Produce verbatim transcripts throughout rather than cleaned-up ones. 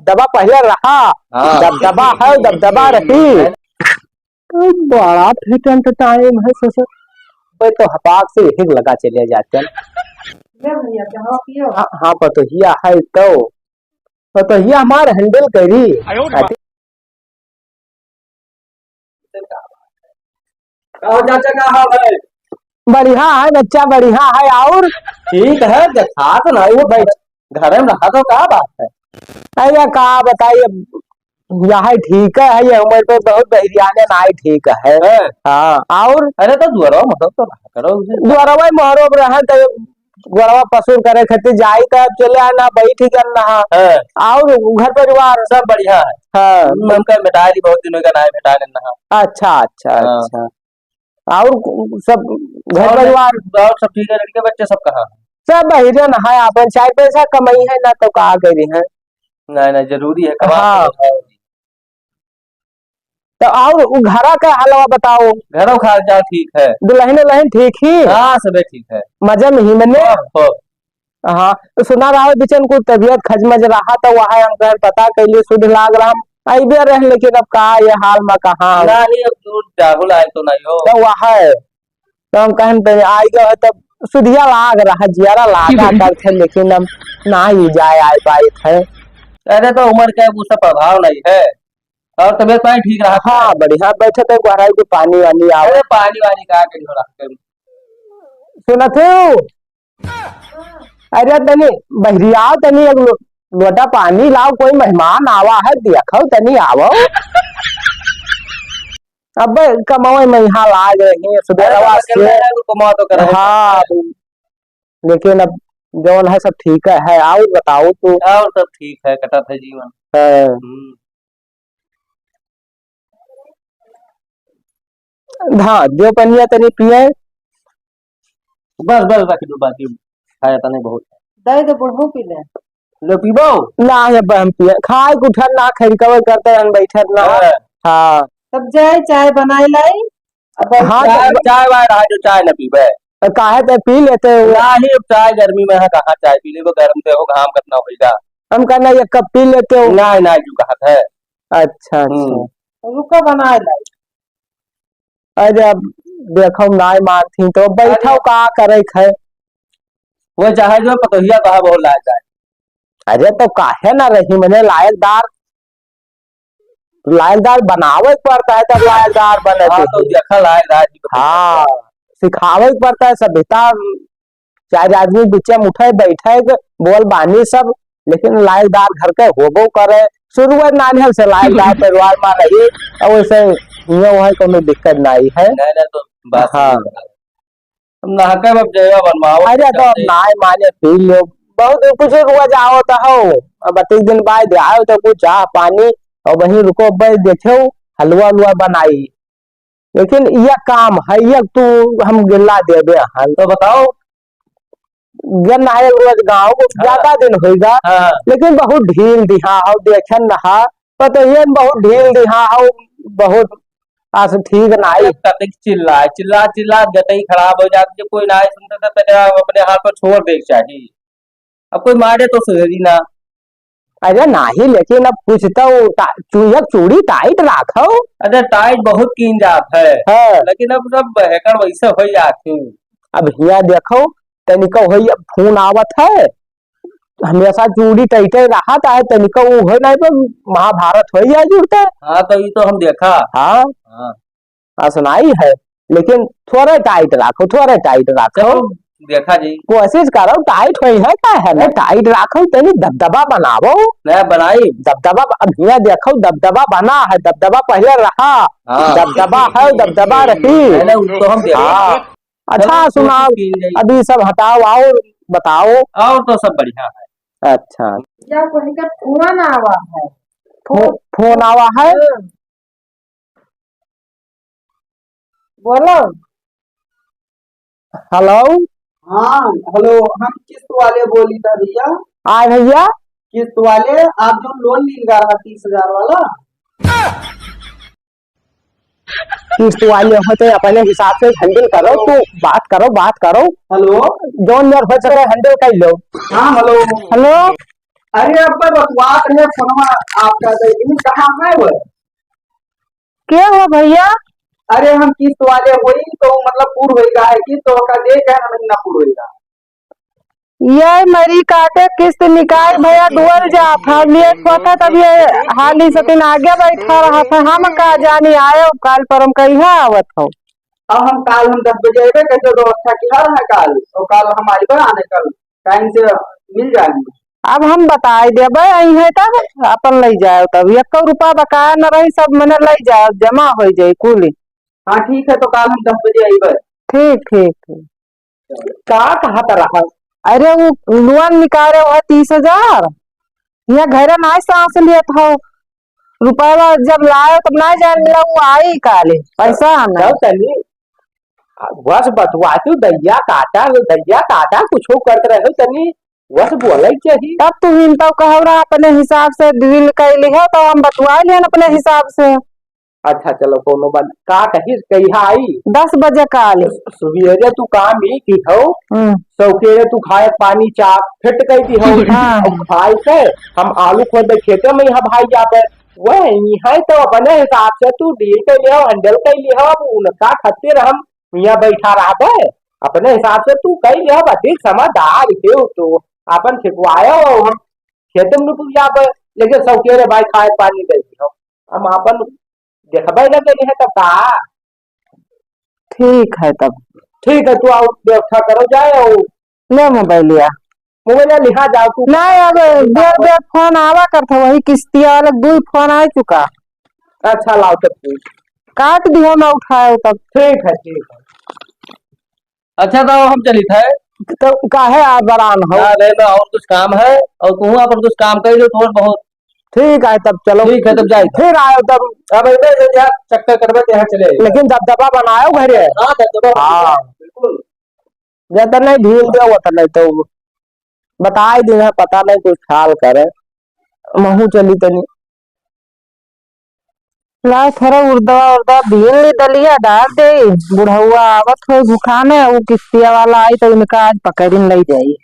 दबदबा पहिले रहा, हाँ। दबदबा है, दबदबा रही। तो बड़ा फिटंट टाइम है ससुर। भाई तो हपाक से एक लगा चले जाते हैं। ले भैया, चाहो पियो। हाँ, हाँ, पतोहिया है तो, पतोहिया हमार हैंडल करी। आयो रे माँ। का हो चाचा, का हाल है? बढ़िया है बच्चा, बढ़िया है। और ठीक है, देखात ना वो बैठ, घरे में रहा तो का बात है? अरे का बताई, अब यह ठीक है, ये उम्र पे बहुत बहिरियाने नाई ठीक है। हैं? हाँ, और अरे तो दुअरवा मोहरो तो रहा करो उसे। दुअरवा मोहरो पे रहे तो गोड़वा पसुर करे खातिर जाई त चले आना, बैठ ही जाना। हाँ। और घर परिवार? सब बढ़िया है। हाँ। हम्म, हमका मिटाई दी, बहुत दिन हो गया ना मिटाने ना। अच्छा, अच्छा, हाँ। अच्छा। और सब घर और परिवार? और सब ठीक है, लड़के बच्चे सब कहाँ हैं? सब बहिरे ना है, अपन चार पैसा कमाई है ना तो का करी है? नहीं, नहीं, जरूरी है, कमा हाँ। तो और उ घरा का हालवा बताओ। घरो का हाल चाल ठीक है। दुल्हन उल्हन ठीक ही? हाँ, सबे ठीक है। मजे में ही मने? हाँ, हाँ। हाँ, तो सुना रहा बिचन कुछ तबियत खजमज रहा, तो वहाँ हम कहन पता कैली, सुध लाग रहा, हम अइबे रहे, लेकिन अब का ये हाल में कहाँ? ना, नहीं, अब दूर जाहुल आए तो नहीं हो। तो वहाँ है। तो हम कहन, "तनी आई गए है," तब सुधिया लाग रहा, जियारा लागा करत है, लेकिन हम ना ही जाए आए पाइत है। अरे, तो उम्र का वो सब प्रभाव नहीं है, और तबियत पानी ठीक रहा? हाँ, बढ़िया बैठे थे, गोहराई के पानी वानी आवे। अरे, पानी वानी का करी हो रहा है? सुनत हो? अरे, तनी बहरियाओ, तनी एक लो-, लोटा पानी लाओ, कोई मेहमान आवा है, देखो, तनी आवो। अबे कमावे में यहाँ लाग रही है, अरे, सुबेरवा तो अकेले से। है, तो कमाओ तो करे। हाँ, लेकिन अब जौन है सब ठीक है। और बताओ तू? और सब ठीक है, कटत है जीवन। हाँ। हम्म। हाँ, जो पनिया तनी पिए। बस, बस, रख दो, बाकी खाया तने बहुत। दे दे, बुढ़ऊ पी ले। लो, पीबो? ना, ये अब हम पिए। खाए के उठन ना, खैर कवर करते रहन, बैठत ना। हाँ। हाँ। तब जाए, चाय बनाए लाई। अब हाँ, चाय, तो चाय वाय रहा जो चाय न पीबे। तो काहे ते पी लेते हो? नाही, अब चाय गर्मी में है, कहाँ चाय पी लेबो, गर्म से हो, घाम कितना होइगा। हम कहना ये कप पी लेते हो? नाही, नाही, जो कहत है। अच्छा, अच्छा। हम्म। रुको, बनाए लाई। अरे अब देखो, नाई मानती तो बैठो, अरे। का करे है? वो चाहे जो पतोहिया कहा बहुत लायक है। अरे तो काहे ना रही, मने लायकदार, लायकदार बनावे के पड़ता है, तब लायकदार बने हाँ, के तो लिए। देखा लायकदार जी को हाँ, सिखावे के पड़ता है, सभ्यता चार आदमी बीचे में उठे, बैठे, बोल बानी सब, लेकिन लायकदार घर के होबो करे। शुरुआत नान्हल से लायकदार परिवार में रही, और वैसे हियाँ वहाँ कोनो दिक्कत नहीं है। नहीं, नहीं, तो बात हाँ। सही है। हम नहके में जगह बनवाओ, अरे, तो अब नाय माने पी लो, बहुत कुछ रुआ जाओ तो हो, अब अतिक दिन बाद आओ तो कुछ चाह पानी, और वहीं रुको, बस देखो, हलवा उलवा बनाई। लेकिन यह काम है, यह तू हम गिल्ला देबे हन। तो बताओ। गिन है एक रोज गाँव को हाँ। ज्यादा दिन होइगा, हाँ। लेकिन बहुत ढील दिहा हो, देखन नहा, पतोहियन बहुत ढील दिहा हो, बहुत आस ठीक नाई। अरे कतिक चिल्लाए, चिल्ला चिल्ला गटई खराब हो जाती है, कोई ना सुनता था, तेरे अपने हाथ पर छोड़ दे चाहिए। अब कोई मारे तो सुधरी ना। अरे नाही, लेकिन अब कुछ तो टा-, चू-, एक चूड़ी टाइट राखो। अरे टाइट बहुत कीन जात है। हाँ। लेकिन अब सब हेकड़ वैसे हो जात है। अब हिया देखो, तनिको होई, अब फोन आवत है, हमेशा चूड़ी टाइटे रहत है, तनिको उ हो नहीं तो महाभारत हो जाए जुड़ते। हाँ, तो ये तो हम देखा। हाँ। हाँ। असनाई है, लेकिन थोड़ा टाइट राखो, थोड़ा टाइट राखो। चलो, देखा जी। कोशिश करो, टाइट होई है, का है ना, टाइट राखो, तनी दबदबा बनावो। नया बनाई। दबदबा, अब हिया देखो, दबदबा बना है, दबदबा पहले रहा। हाँ। दबदबा है, दबदबा रही। नहीं, नहीं, उसको हम देखा। हाँ। अच्छा, चलो, सुनाओ, कोशिश की जाए। अभी सब हटाओ और बताओ। और तो सब बढ़िया है। अच्छा। या कोई का फोन आवा है। फो-, फोन आवा है? हाँ। बोलो। हेलो। हाँ, हेलो, हम किस्त वाले बोली था भैया। आय भैया। किस्त वाले, आप जो लोन लीन गा रहा तीस हजार वाला। किस्त वाले हो तो अपने हिसाब से हैंडल करो, तो बात करो, बात करो। हेलो। जौन यार हो सके हैंडल कर लो। हाँ, हेलो। हेलो। अरे अब्बे बतवात रहे फोनवा आपका दे दिन कहाँ है वो? के हो भैया? अरे हम किस्त वाले होई तो मतलब पूर होई का है कि तो का दे के हम ना पूर होई का। ये मरी काटे किस्त निकाल भैया दुअर जात है, लेट होता तब ये हाली से दिन आगे बैठा रहा था, हम का जानी आए हो काल पर हम कहिया आवत हो। अब हम काल हम दस बजे अबे कैसे व्यवस्था की हर है काल, तो काल हम आइबे आने काल टाइम से मिल जाएंगे। अब हम बताई देबे, आई है तब अपन लई जाओ, तब एको रुपया बकाया न रही, सब मने लई जाओ, जमा हो जाई कुल। हाँ ठीक है, तो काल हम दस बजे आइबे। ठीक, ठीक, ठीक। का कहत रहा? अरे वो लोन निकाले हुआ तीस हजार, यहाँ घरे ना सांस लियत हो, रुपया जब लाए तब ना जान मिला, वो आई काले पैसा ना। चल तनी, बस बतुआ तू दैया काटा, दैया काटा कुछ करत रहे तनी, बस बोले चाहिए। तब तू हिन तो कहो रहा अपने हिसाब से डील कर लिहो, तो हम बतुआ लिहन अपने हिसाब से। अच्छा चलो कोनो बात, का कही कहिया आई? दस बजे काले। सुबेरे तू काम ही की हो, हम्म। सौकेरे तू खाए पानी चा फिट कर दी हो। हाँ। और खाए के हम आलू खोद खेते में यहाँ भाई जाबे। वह यहाँ तो अपने हिसाब से तू डील कर लियो, हैंडल कर लियो, अब उनका खातिर हम यहाँ बैठा रहबे। अपने हिसाब से तू कर लियो, अधिक समझदार हो तो अपन छिपवायो, हम खेते में रुक जाबे। लेकिन सौकेरे भाई खाए पानी दे दियो, हम अपन देखबे न करी है तब का। ठीक है तब। ठीक है, तू आओ, व्यवस्था करो जाए और ले मोबाइलिया। मोबाइलिया लिहा जाओ तू। नहीं, अब बेर बेर फोन आवा करत है, वही किस्तिया वाला दुई फोन आ चुका। अच्छा, लाओ तब तू। काट दियो, ना उठायो तब। ठीक है, ठीक है। अच्छा, तो हम चलित है। तो काहे आ बरान हो? ना, नहीं, ना, और कुछ काम है, और तू अपन कुछ काम कर लो, थोड़ा बहुत। ठीक है, तब चलो। ठीक है, तब जाए। फिर आयो तब। अब इधर से यार चक्कर करबे तो यहाँ चले आइए। लेकिन दबदबा बनायो घरे। हाँ, दबदबा हाँ। बिल्कुल। जब तक नहीं ढील दिया, वो तक नहीं तो बताई दिन है, पता नहीं कुछ हाल करे। महू चली तनी। लाओ थोड़ा उर्दवा उर्दवा बीन ली, दलिया डाल दे। बुढ़ौआ आवत होई भुखाने, उ किस्तिया वाला आई तो इनका आज पकड़िन लई जाई।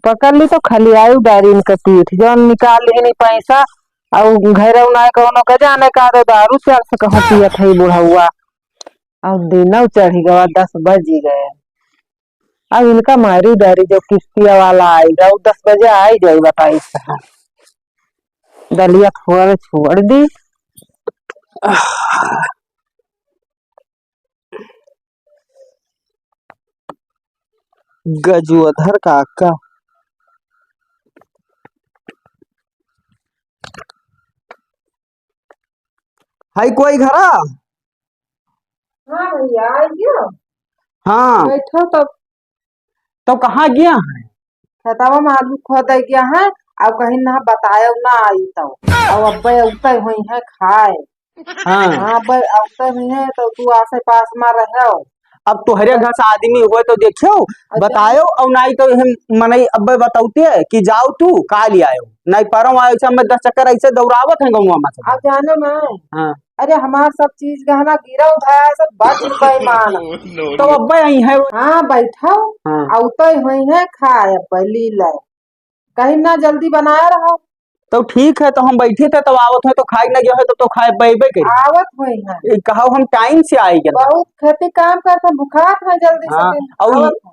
पकड़ ली तो खली आई डारी इनका पीठ, जौन निकाल लिहनी पैसा। और घर उनाए कौनो के जाने का दो दारू चार से कहूँ पियत है बुढ़ौआ। और दिनौ चढ़ी गवा, दस बजी गए। अब इनका मारी डारी जो किस्तिया वाला आएगा, वो दस बजे आई जाई, बताई सहा। दलिया थोड़ा छोड़ दी। गजोधर काका। है कोई घरा? हाँ भैया, आ गयो। हाँ। बैठो तब। तो कहाँ गया है? खेतवा में आलू खोदे गया है, और कहीं ना बतायो ना आई तो। और अब्बे उते हुई है खाए। हाँ। हाँ, अब्बे उते हुई है तो तू आसे पास में रहो। अब तोहरे घर से आदमी हुए तो देखियो, अच्छा। बतायो, और नाई तो हम मनई अब्बे बतौते है कि जाओ तू, का ले आयो? नाई परम आयो, ऐसे हमें दस चक्कर ऐसे दौड़ावत है गौवा में सब। अब जानो ना। हाँ। अरे, हमार सब चीज गहना गिरा उठाया, सब बच बेईमान। No, no, तो no। अब्बे आई है। हाँ, बैठो। हाँ। औते हुई है, खाए अब्बे, ली ले। कहीं ना जल्दी बनाया रहो। तो ठीक है, तो हम बैठे थे, तब आवत है, तो खाए ना गए है, तो, तो खाए पैबे करी। आवत हुई है। ए, कहो हम टाइम से आई गए। बहुत खेती काम करते, भुखात है जल्दी से हाँ, दिन। और आवत है।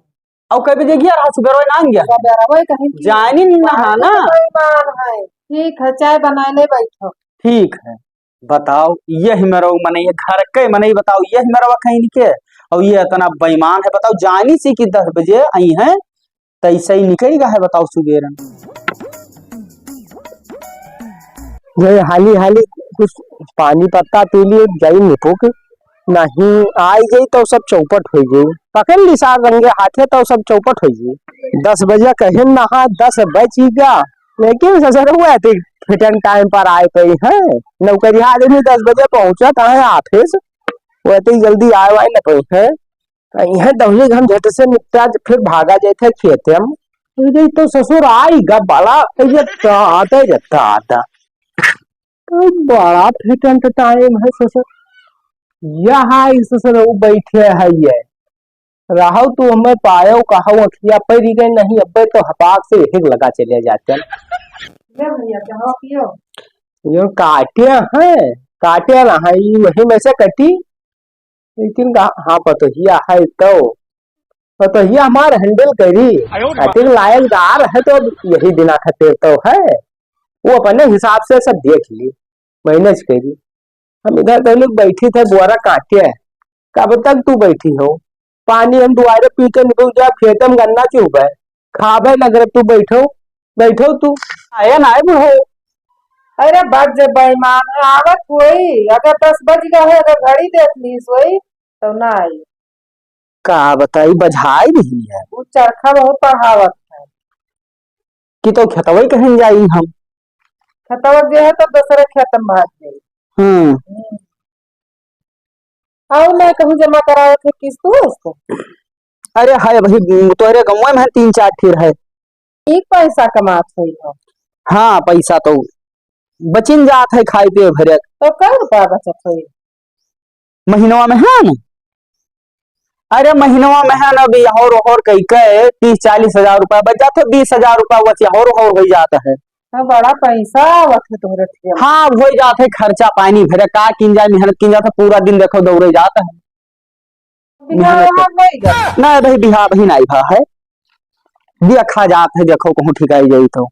और कई बजे गया रहा? सुबह ना गया? सुबह रहा, वही कहीं की जानी ना, बाहर ना। से बेईमान है। ठीक है, चाय बना ले, बैठो। ठीक है, बताओ, ये ही मरो मनई है, घर के मनई बताओ, ये ही मरवा कहीं के, और ये इतना बेईमान है, बताओ, जानी सी कि दस बजे आई है, तो ऐसे ही निकल गया है, बताओ, सुबेरन। ये हाली हाली कुछ पानी पत्ता पी लिए, जाई निपुक, नहीं आई जाई तो सब चौपट हो जाई, पकड़ ली सार रंगे हाथे तो सब चौपट हो जाई। दस बजे कहे नहा, दस बज ही गया, लेकिन ससुर वो ऐसे फिटन टाइम पर आए पई है। नौकरिया आदमी दस बजे पहुंचत है ऑफिस, वो ऐसे जल्दी आए वाए न पई है। यहाँ दहुली हम झट से निपटा, फिर भागा जाए थे खेते हम। ये तो ससुर आई गा बड़ा, ये तो आता ही रहता आता। तो बड़ा फिटन टाइम है ससुर। यह आई ससुर, वो बैठे है ये। रहउ तू हमें पायो कहउ अँखिया परि गए नहीं, अब्बे तो हपाक से यही लगा चले जाते। ले भैया, चाहो पियो। यो काटे हैं, काटे ना है, ई वही में से कटी। लेकिन का, हाँ, पतोहिया है तो, पतोहिया हमार handle करी। आयो रे बाप। अतिक लायकदार है तो अब यही दिना खातिर तो है, वो अपने हिसाब से सब देख ली, manage करी। हम इधर तो लोग बैठी थे, बोरा काटे है। कब तक तू बैठी हो? पानी हम दुआरे पी के निकल जाब, खेते में गन्ना चुभे, खाबे न करब, तू बैठो, बैठो तू। आया ना है बुढ़ऊ। अरे बच जे बेईमान है, आवत होई, अगर दस बज गए है, अगर घड़ी देख लीस होई, तो ना आई। का बताई, बझाई नहीं है। वो चरखा बहुत पढ़ावत है। कि तो खेतवई कहीं जाई हम। खेतवा गए है तो दूसरे खेत में भाग गए। हम्म। हम्म। अउ ना कहूँ जमा करावत है किस्त उस्त? अरे है, वही तोहरे गउँवे में है, तीन चार ठिर है। ठीक पैसा कमात होई हो। हाँ, पैसा तो बचिन जात है खाए पिए भरे। तो कई रुपया बचत होई? महीनवा में है न? अरे महीनवा में है न, अब यहोर ओहोर कई के तीस चालीस हजार रुपया बच जात है, बीस हजार रुपया बस यहोर ओहोर हो जात है। हाँ, बड़ा पैसा आवत है तोहरे ठिया में। हाँ, अब हो जात है खर्चा पानी भरे, का किन जाए, मेहनत किन जात है, पूरा दिन देखो दौड़े जात है। बिहार मेहनत वहाँ नहीं गए। ना भाई, बिहार भी नहीं भा है, देखा जात है, देखो कहूँ ठिकाई जाई तो।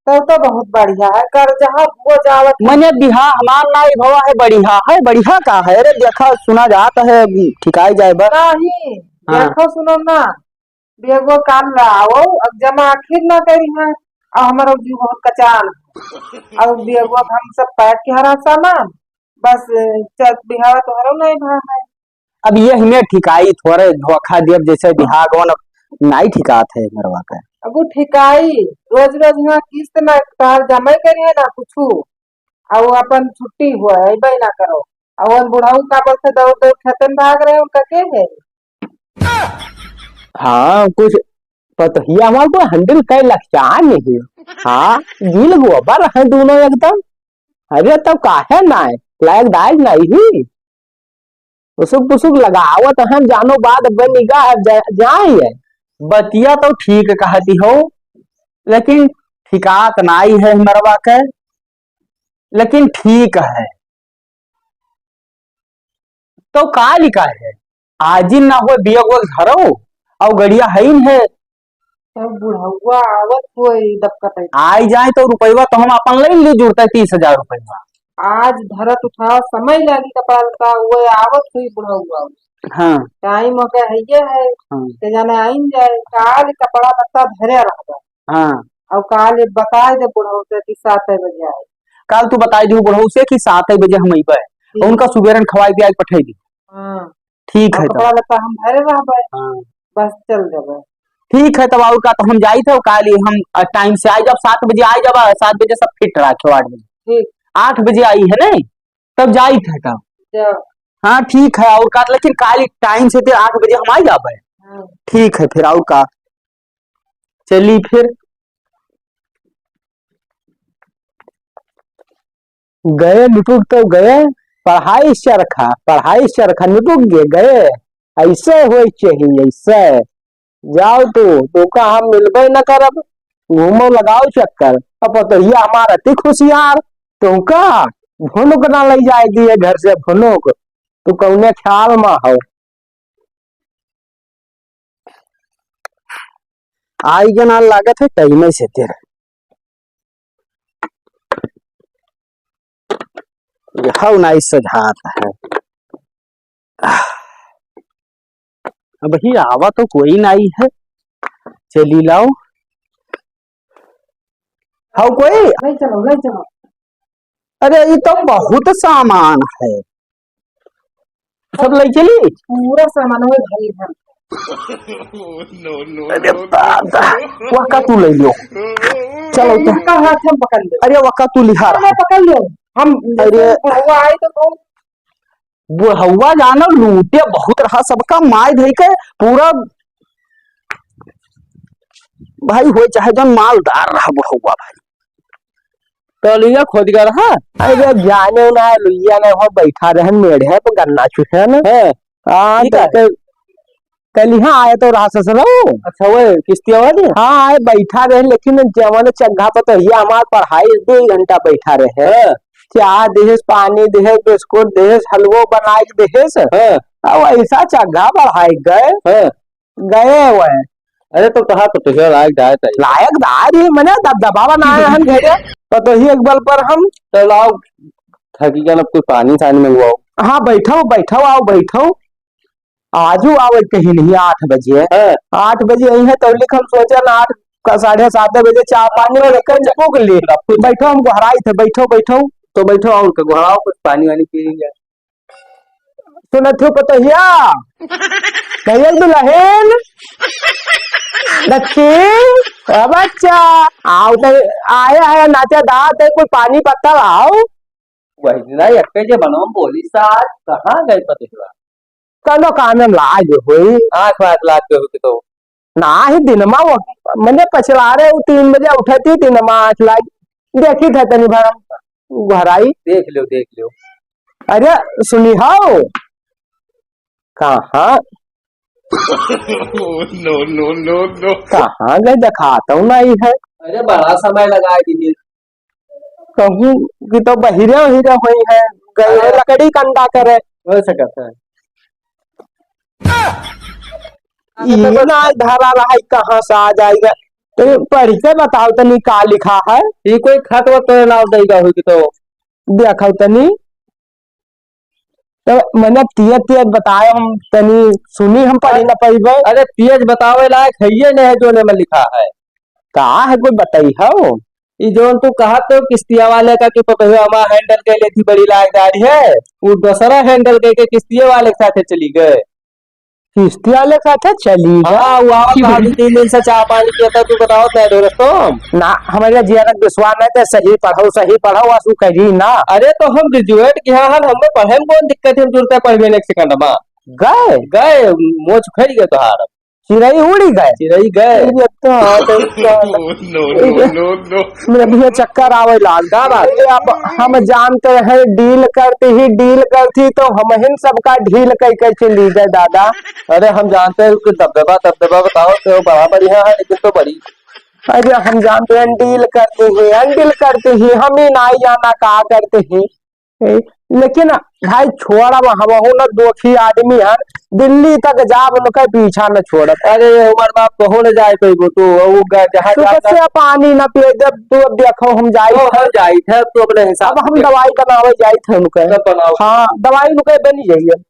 तब तो बहुत बढ़िया है, कर्जा हो जावत है। मने बिहार हमार नहीं भवा है, बढ़िया है, बढ़िया का है रे, देखा सुना जात है, ठिकाई जाए बस। नहीं, हाँ। देखो सुनो ना, बेगो काल लाओ, अब जमा आखिर ना करी है, अब हमारा जीव बहुत कचान है। अब बेगो हम सब पैक के हरा सामान, बस चल बिहार तोहरो नहीं भा है। अब ये हमें ठिकाई थोड़े धोखा दियब, जैसे बिहार गवन अब नाई ठिकात है मरवा के। अब वो ठिकाई, रोज रोज यहाँ किस्त ना तार जमा करिए ना कुछू, अब वो अपन छुट्टी हुआ है, अइबे ना करो। अब वो बुढ़ऊ का बोलते दौड़ दौड़ खेतन भाग रहे, उनका के है? हाँ, कुछ पतोहिया हमार को handle करे लग चाह नहीं। हाँ, गील गोबर है दोनों एकदम। अरे तब काहे ना है? लायक दायक नहीं ही। उसुक पुसुक लगावत हैं, जानो बाद अब निगाह अब जा-, जाए है। बतिया तो ठीक कहती हो, लेकिन ठिकात नाई है मरवा के, लेकिन ठीक है। तो का लिखा है? आजिन ना हुए बियग वग धरो, और गड़िया है ही है। तब बुढ़ौआ आवत होई दबकत है। आई जाए तो रुपयवा तो हम अपन ले ली जुड़ता है तीस हजार रुपयवा। आज धरत उठाओ समय लागी कपाल का, वो आवत होई बुढ़ौआ। हाँ। टाइम ओकर हइये है। हाँ। ते जाने आइन जाए, काल कपड़ा लत्ता धरे रहबा। हाँ। और काल ये बताए दे बुढ़ऊ से कि सात बजे आए। काल तू बताए दे बुढ़ऊ से कि सात बजे हम अइबे। ठीक। उनका सुबेरन खवाई पियाई पठाई दी। हाँ। ठीक है, और तब कपड़ा लत्ता हम धरे रहबे। हाँ। बस चल देबे। ठीक है, तब और का, तो हम जाइत है, काल ही हम, अ, टाइम से आई जाब, सात बजे आई जाब, सात बजे सब फिट रखे, आठ बजे। ठीक। आठ बजे आई है नहीं, तब जाइत है तब। जा। हाँ, ठीक है, और का, लेकिन काल ही टाइम से ते आठ बजे हम आई जाबे। हाँ। ठीक है, फिर और का, चली फिर। गए लुटुक तो गए, पढ़ाई चरखा, पढ़ाई चरखा लुटुक गए, गए। ऐसे होए चाहिए, ऐसे। जाओ तू, तोका हम मिलबे न करब, घूमो लगाओ चक्कर। अब पतोहिया हमार अति खुशियार, तोका भुनुक ना लई जाए दिए घर से, भुनुक। तू कौने ख्याल में हो? आई के ना लागत है टाइम से तेरे। यह नाई सजात है। अब ही आवा तो कोई नाई है। चली लाओ। हाउ कोई? ले चलो, ले चलो। अरे, ये तो बहुत सामान है। सब ले चली? पूरा सामान है भाई, हम। No, no, अरे no, no। दादा, वह का तू ले लियो। चलो, तो। इनका हाथ हम पकड़ ले। अरे, वह का तू लिहा हम रहा। पकड़ लो। हम अरे। बुढ़वा आए तो बहुत बुढ़ौआ जानो लूटे बहुत रहा, सबका माय धई के पूरा भाई होए चाहे जौन मालदार रहा बुढ़ौआ भाई। तो लुइया खोद गया रहा। अरे जाने ना लुइया ना हो बैठा रहन मेढ़े पर गन्ना चुसे ना। हाँ। हाँ, ठीक तो है। के कल यहाँ आए तो रहा ससुरऊ। अच्छा, वो किस्तिया वाली? हाँ, आए बैठा रहे, लेकिन जवन चंगा पतोहिया हमार पढ़ाई दो घंटा बैठा रहे। हाँ। चाह देहेस, पानी देहेस, बिस्कुट देहेस, हलवो बनाए के देहेस। हाँ। अब ऐसा चंगा पढ़ाई गए। हाँ। गए हुए। अरे तो कहा तो तुझे लायक दाय चाहिए। लायक दाय ही मने दबदबा बनाए हम घेरे। पतोही एक बल पर हम। तो लाओ, थकी का ना, कुछ पानी सानी मंगवाओ। हाँ, बैठो, बैठो, आओ, बैठो। आजू आवे कहीं नहीं, आठ बजे। हाँ। आठ बजे आई है, तो लिख हम सोचे ना, आठ का, साढ़े सात बजे चाय पानी में लेकर चुप ले। बैठो, हम गोहराई थे, बैठो, बैठो। तो बैठो, और का गोहराओ, कुछ पानी वानी पी लेंगे। सुनत हो पतोहिया, कहिए दुल्हन, बच्ची, ओ बच्चा, आओ तो, आया है नाचा दात है, कोई पानी पत्ता लाओ। वही दिन आई अक्के जे बनम बोली साथ, कहाँ गए पतोहिया? कौनो काम में लाग होई। आँख वाँख लाग गए होगी तो। ना ही दिनमा वो, मने पछला रहे, वो तीन बजे उठे थी, दिनमा आँख लाग। देखी थे तनी भर, घर आई। देख लो, देख लो। अरे, सुनी हो, कहाँ? No, no, no, no। कहाँ गए, देखाता हूँ नहीं है। अरे, बड़ा समय लगा है दीदी। कहूँ कि तो बहिरे वहिरे होई है, गए हैं अरे। लकड़ी कंडा करे। हो सकता है। ये ना धरा रहा है, कहाँ से आ जाएगा? तो पढ़ के बताओ तनी का लिखा है? ये कोई खत वत तो ना देगा हो कि तो। देखो तनी। तो मने तियत तियत बताए, हम तनी सुनी, हम पढ़ी ना पइबे। अरे तियत बतावे लायक है ये नहीं है जोने में लिखा है। का है कोई बताई हो? ई जोन तू कहत हो किस्तिया वाले का कि पतोहिया हमार handle कर लेती बड़ी लायकदारी है, वो दूसरा handle करके किस्तिया वाले के साथे चली गए। किस्तिया वाले के साथे चली गए? हाँ, वो आओ कि कहा भाई? दो तीन दिन से चाय पानी किया था, तू बताओ तय दोस्तों। ना, हमारे जिया तक विश्वास नहीं थे, सही पढ़ो, सही पढ़ो, बस वो कही ना। अरे तो हम graduate किया हन, हमें पढ़े में कौन दिक्कत है, हम तुरंत पढ़बे next second में। गए? गए, मोच खड़ी गए तोहार। चिरई उड़ी गए? चिरई गए। ये तो, तो, तो, No, no, no, no। मेरे भैया चक्कर आवे लाग। का बात? ये अब हम जानते हैं deal करती ही, deal करती तो हम हिन सबका ढील कई कई चली गए दादा। अरे हम जानते हैं कि दबदबा, दबदबा बताओ तो बड़ा बढ़िया है, लेकिन तो बड़ी। अरे हम जानते हैं deal करती ही, handle करती ही, हम ही ना जाना का करती ही। ए, लेकिन भाई छोड़, अब हमहू न दोखी आदमी हन, दिल्ली तक जाब उनके पीछा न छोड़ब। अरे ये उम्र में आप कहूँ न जाए पइबो तू, वो ग-, जहाँ तू जाब कसे ना पानी न पिए देब, तू अब देखो हम जाई तो थे। हम जाई थे, तू अपने हिसाब अब हम से। दवाई बनावे जाई थे उनके। तब बनाओ। हाँ, दवाई उनके बनी जाइए।